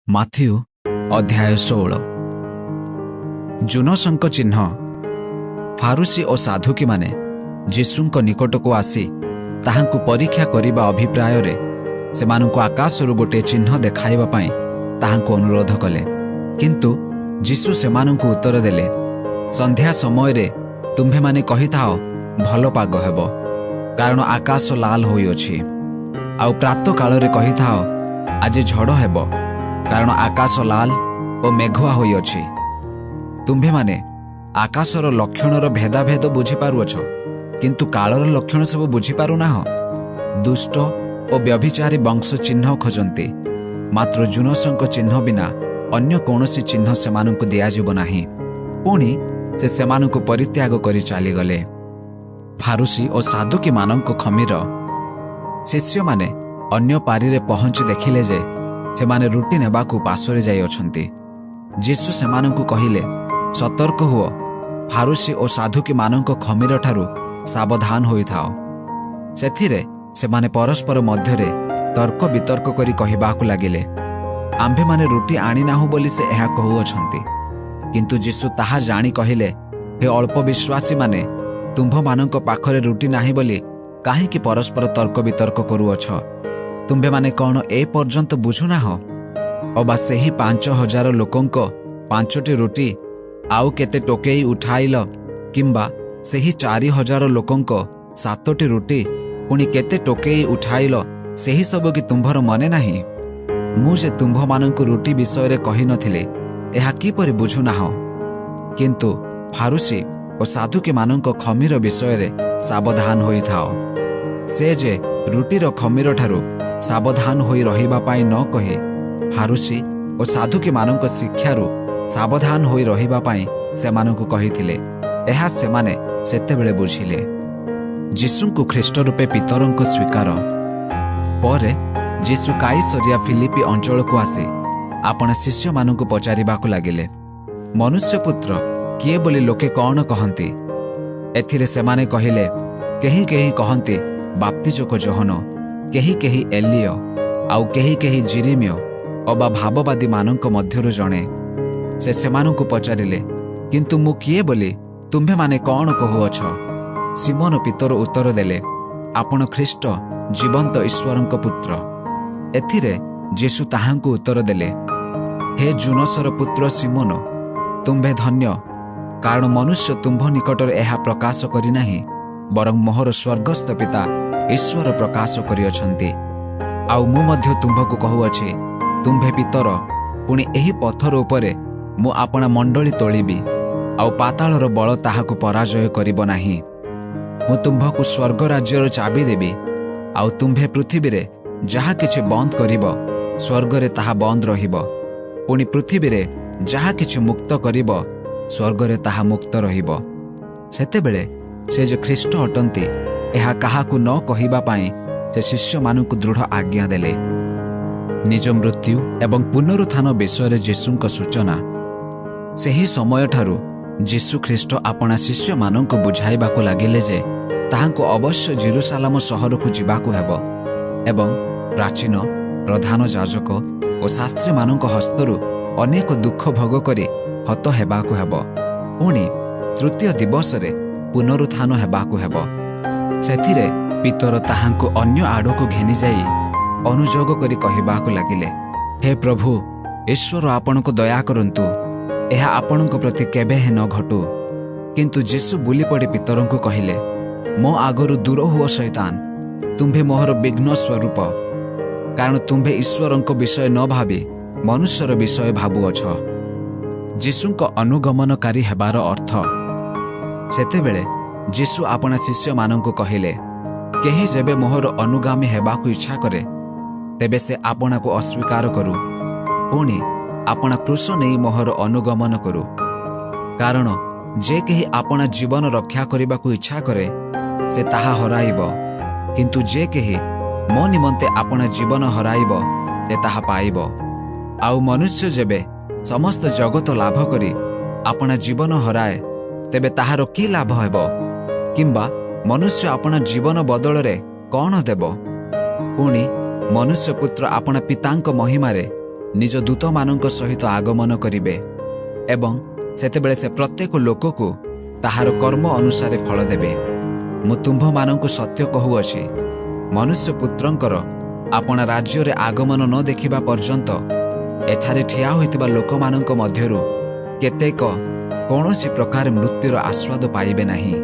Matthew ଅଧ୍ୟାୟ 16। ଯୂନସଙ୍କ ଚିହ୍ନ। ଫାରୂଶୀ ଓ ସାଦ୍ଦୂକୀମାନେ ଯୀଶୁଙ୍କ ନିକଟକୁ ଆସି ତାହାଙ୍କୁ ପରୀକ୍ଷା କରିବା ଅଭିପ୍ରାୟରେ ସେମାନଙ୍କୁ ଆକାଶରୁ ଗୋଟିଏ ଚିହ୍ନ ଦେଖାଇବା ପାଇଁ ତାହାଙ୍କୁ ଅନୁରୋଧ କଲେ। କିନ୍ତୁ ଯୀଶୁ ସେମାନଙ୍କୁ ଉତ୍ତର ଦେଲେ, ସନ୍ଧ୍ୟା ସମୟରେ ତୁମ୍ଭେମାନେ କହିଥାଅ, ଭଲ ପାଗ ହେବ, କାରଣ ଆକାଶ ଲାଲ ହୋଇଅଛି। ଆଉ ପ୍ରାତଃ କାଳରେ କହିଥାଅ, ଆଜି ଝଡ଼ ହେବ, କାରଣ ଆକାଶ ଲାଲ ଓ ମେଘୁଆ ହୋଇଅଛି। ତୁମ୍ଭେମାନେ ଆକାଶର ଲକ୍ଷଣର ଭେଦାଭେଦ ବୁଝିପାରୁଅଛ, କିନ୍ତୁ କାଳର ଲକ୍ଷଣ ସବୁ ବୁଝିପାରୁନାହଁ। ଦୁଷ୍ଟ ଓ ବ୍ୟଭିଚାରୀ ବଂଶ ଚିହ୍ନ ଖୋଜନ୍ତି, ମାତ୍ର ଯୂନସଙ୍କ ଚିହ୍ନ ବିନା ଅନ୍ୟ କୌଣସି ଚିହ୍ନ ସେମାନଙ୍କୁ ଦିଆଯିବ ନାହିଁ। ପୁଣି ସେ ସେମାନଙ୍କୁ ପରିତ୍ୟାଗ କରି ଚାଲିଗଲେ। ଫାରୂଶୀ ଓ ସାଦ୍ଦୂକୀମାନଙ୍କ ଖମୀର। ଶିଷ୍ୟମାନେ ଅନ୍ୟ ପାରିରେ ପହଞ୍ଚି ଦେଖିଲେ ଯେ ସେମାନେ ରୁଟି ନେବାକୁ ପାସୋରି ଯାଇଅଛନ୍ତି। ଯୀଶୁ ସେମାନଙ୍କୁ କହିଲେ, ସତର୍କ ହୁଅ, ଫାରୂଶୀ ଓ ସାଦ୍ଦୂକୀମାନଙ୍କ ଖମୀରଠାରୁ ସାବଧାନ ହୋଇଥାଅ। ସେଥିରେ ସେମାନେ ପରସ୍ପର ମଧ୍ୟରେ ତର୍କ ବିତର୍କ କରି କହିବାକୁ ଲାଗିଲେ, ଆମ୍ଭେମାନେ ରୁଟି ଆଣିନାହୁଁ ବୋଲି ସେ ଏହା କହୁଅଛନ୍ତି। କିନ୍ତୁ ଯୀଶୁ ତାହା ଜାଣି କହିଲେ, ହେ ଅଳ୍ପ ବିଶ୍ୱାସୀମାନେ, ତୁମ୍ଭମାନଙ୍କ ପାଖରେ ରୁଟି ନାହିଁ ବୋଲି କାହିଁକି ପରସ୍ପର ତର୍କ ବିତର୍କ କରୁଅଛ? ତୁମ୍ଭେମାନେ କ'ଣ ଏ ପର୍ଯ୍ୟନ୍ତ ବୁଝୁନାହଁ? ଅବା ସେହି 5000 ଲୋକଙ୍କ ପାଞ୍ଚଟି ରୁଟି ଆଉ କେତେ ଟୋକେଇ ଉଠାଇଲ, କିମ୍ବା ସେହି 4000 ଲୋକଙ୍କ ସାତୋଟି ରୁଟି ପୁଣି କେତେ ଟୋକେଇ ଉଠାଇଲ, ସେହି ସବୁ କି ତୁମ୍ଭର ମନେ ନାହିଁ? ମୁଁ ଯେ ତୁମ୍ଭମାନଙ୍କୁ ରୁଟି ବିଷୟରେ କହିନଥିଲି, ଏହା କିପରି ବୁଝୁନାହଁ? କିନ୍ତୁ ଫାରୂଶୀ ଓ ସାଦ୍ଦୂକୀମାନଙ୍କ ଖମୀର ବିଷୟରେ ସାବଧାନ ହୋଇଥାଅ। ସେ ଯେ ରୁଟିର ଖମୀରଠାରୁ ସାବଧାନ ହୋଇ ରହିବା ପାଇଁ ନ କହି ଫାରୂଶୀ ଓ ସାଦ୍ଦୂକୀମାନଙ୍କ ଶିକ୍ଷାରୁ ସାବଧାନ ହୋଇ ରହିବା ପାଇଁ ସେମାନଙ୍କୁ କହିଥିଲେ, ଏହା ସେମାନେ ସେତେବେଳେ ବୁଝିଲେ। ଯୀଶୁଙ୍କୁ ଖ୍ରୀଷ୍ଟ ରୂପେ ପିତରଙ୍କ ସ୍ୱୀକାର। ପରେ ଯୀଶୁ କାଇସରିଆ ଫିଲିପି ଅଞ୍ଚଳକୁ ଆସି ଆପଣା ଶିଷ୍ୟମାନଙ୍କୁ ପଚାରିବାକୁ ଲାଗିଲେ, ମନୁଷ୍ୟପୁତ୍ର କିଏ ବୋଲି ଲୋକେ କ'ଣ କହନ୍ତି? ଏଥିରେ ସେମାନେ କହିଲେ, କେହି କେହି କହନ୍ତି ବାପ୍ତିଜକ ଯୋହନ, କେହି କେହି ଏଲିୟ, ଆଉ କେହି କେହି ଯିରିମିୟ ଅବା ଭାବବାଦୀମାନଙ୍କ ମଧ୍ୟରୁ ଜଣେ। ସେ ସେମାନଙ୍କୁ ପଚାରିଲେ, କିନ୍ତୁ ମୁଁ କିଏ ବୋଲି ତୁମ୍ଭେମାନେ କ'ଣ କହୁଅଛ? ସିମୋନ ପିତର ଉତ୍ତର ଦେଲେ, ଆପଣ ଖ୍ରୀଷ୍ଟ, ଜୀବନ୍ତ ଈଶ୍ୱରଙ୍କ ପୁତ୍ର। ଏଥିରେ ଯୀଶୁ ତାହାଙ୍କୁ ଉତ୍ତର ଦେଲେ, ହେ ଯୂନସର ପୁତ୍ର ସିମୋନ, ତୁମ୍ଭେ ଧନ୍ୟ, କାରଣ ମନୁଷ୍ୟ ତୁମ୍ଭ ନିକଟରେ ଏହା ପ୍ରକାଶ କରିନାହିଁ, ବରଂ ମୋହର ସ୍ୱର୍ଗସ୍ଥ ପିତା ଈଶ୍ୱର ପ୍ରକାଶ କରିଅଛନ୍ତି। ଆଉ ମୁଁ ମଧ୍ୟ ତୁମ୍ଭକୁ କହୁଅଛି, ତୁମ୍ଭେ ପିତର, ପୁଣି ଏହି ପଥର ଉପରେ ମୁଁ ଆପଣା ମଣ୍ଡଳୀ ତୋଳିବି, ଆଉ ପାତାଳର ବଳ ତାହାକୁ ପରାଜୟ କରିବ ନାହିଁ। ମୁଁ ତୁମ୍ଭକୁ ସ୍ୱର୍ଗ ରାଜ୍ୟର ଚାବି ଦେବି, ଆଉ ତୁମ୍ଭେ ପୃଥିବୀରେ ଯାହା କିଛି ବନ୍ଦ କରିବ, ସ୍ୱର୍ଗରେ ତାହା ବନ୍ଦ ରହିବ, ପୁଣି ପୃଥିବୀରେ ଯାହା କିଛି ମୁକ୍ତ କରିବ, ସ୍ୱର୍ଗରେ ତାହା ମୁକ୍ତ ରହିବ। ସେତେବେଳେ ସେ ଯେ ଖ୍ରୀଷ୍ଟ ଅଟନ୍ତି, ଏହା କାହାକୁ ନ କହିବା ପାଇଁ ସେ ଶିଷ୍ୟମାନଙ୍କୁ ଦୃଢ଼ ଆଜ୍ଞା ଦେଲେ। ନିଜ ମୃତ୍ୟୁ ଏବଂ ପୁନରୁତ୍ଥାନ ବିଷୟରେ ଯୀଶୁଙ୍କ ସୂଚନା। ସେହି ସମୟଠାରୁ ଯୀଶୁ ଖ୍ରୀଷ୍ଟ ଆପଣା ଶିଷ୍ୟମାନଙ୍କୁ ବୁଝାଇବାକୁ ଲାଗିଲେ ଯେ ତାହାଙ୍କୁ ଅବଶ୍ୟ ଯିରୂଶାଲମ ସହରକୁ ଯିବାକୁ ହେବ ଏବଂ ପ୍ରାଚୀନ, ପ୍ରଧାନ ଯାଜକ ଓ ଶାସ୍ତ୍ରୀମାନଙ୍କ ହସ୍ତରୁ ଅନେକ ଦୁଃଖ ଭୋଗ କରି ହତ ହେବାକୁ ହେବ, ପୁଣି ତୃତୀୟ ଦିବସରେ ପୁନରୁତ୍ଥାନ ହେବାକୁ ହେବ। ସେଥିରେ ପିତର ତାହାଙ୍କୁ ଅନ୍ୟ ଆଡ଼କୁ ଘେନିଯାଇ ଅନୁଯୋଗ କରି କହିବାକୁ ଲାଗିଲେ, ହେ ପ୍ରଭୁ, ଈଶ୍ୱର ଆପଣଙ୍କୁ ଦୟା କରନ୍ତୁ, ଏହା ଆପଣଙ୍କ ପ୍ରତି କେବେ ହେଁ ନ ଘଟୁ। କିନ୍ତୁ ଯୀଶୁ ବୁଲିପଡ଼ି ପିତରଙ୍କୁ କହିଲେ, ମୋ ଆଗରୁ ଦୂର ହୁଅ ଶୈତାନ, ତୁମ୍ଭେ ମୋହର ବିଘ୍ନ ସ୍ୱରୂପ, କାରଣ ତୁମ୍ଭେ ଈଶ୍ୱରଙ୍କ ବିଷୟ ନ ଭାବି ମନୁଷ୍ୟର ବିଷୟ ଭାବୁଅଛ। ଯୀଶୁଙ୍କ ଅନୁଗମନକାରୀ ହେବାର ଅର୍ଥ। ସେତେବେଳେ ଯୀଶୁ ଆପଣା ଶିଷ୍ୟମାନଙ୍କୁ କହିଲେ, କେହି ଯେବେ ମୋହର ଅନୁଗାମୀ ହେବାକୁ ଇଚ୍ଛା କରେ, ତେବେ ସେ ଆପଣାକୁ ଅସ୍ୱୀକାର କରୁ, ପୁଣି ଆପଣା କ୍ରୁଶ ନେଇ ମୋହର ଅନୁଗମନ କରୁ। କାରଣ ଯେ କେହି ଆପଣା ଜୀବନ ରକ୍ଷା କରିବାକୁ ଇଚ୍ଛା କରେ, ସେ ତାହା ହରାଇବ, କିନ୍ତୁ ଯେ କେହି ମୋ ନିମନ୍ତେ ଆପଣା ଜୀବନ ହରାଇବ, ସେ ତାହା ପାଇବ। ଆଉ ମନୁଷ୍ୟ ଯେବେ ସମସ୍ତ ଜଗତ ଲାଭ କରି ଆପଣା ଜୀବନ ହରାଏ, ତେବେ ତାହାର କି ଲାଭ ହେବ? କିମ୍ବା ମନୁଷ୍ୟ ଆପଣା ଜୀବନ ବଦଳରେ କ'ଣ ଦେବ? ପୁଣି ମନୁଷ୍ୟପୁତ୍ର ଆପଣା ପିତାଙ୍କ ମହିମାରେ ନିଜ ଦୂତମାନଙ୍କ ସହିତ ଆଗମନ କରିବେ ଏବଂ ସେତେବେଳେ ସେ ପ୍ରତ୍ୟେକ ଲୋକକୁ ତାହାର କର୍ମ ଅନୁସାରେ ଫଳ ଦେବେ। ମୁଁ ତୁମ୍ଭମାନଙ୍କୁ ସତ୍ୟ କହୁଅଛି, ମନୁଷ୍ୟ ପୁତ୍ରଙ୍କର ଆପଣା ରାଜ୍ୟରେ ଆଗମନ ନ ଦେଖିବା ପର୍ଯ୍ୟନ୍ତ ଏଠାରେ ଠିଆ ହୋଇଥିବା ଲୋକମାନଙ୍କ ମଧ୍ୟରୁ କେତେକ କୌଣସି ପ୍ରକାର ମୃତ୍ୟୁର ଆସ୍ୱାଦ ପାଇବେ ନାହିଁ।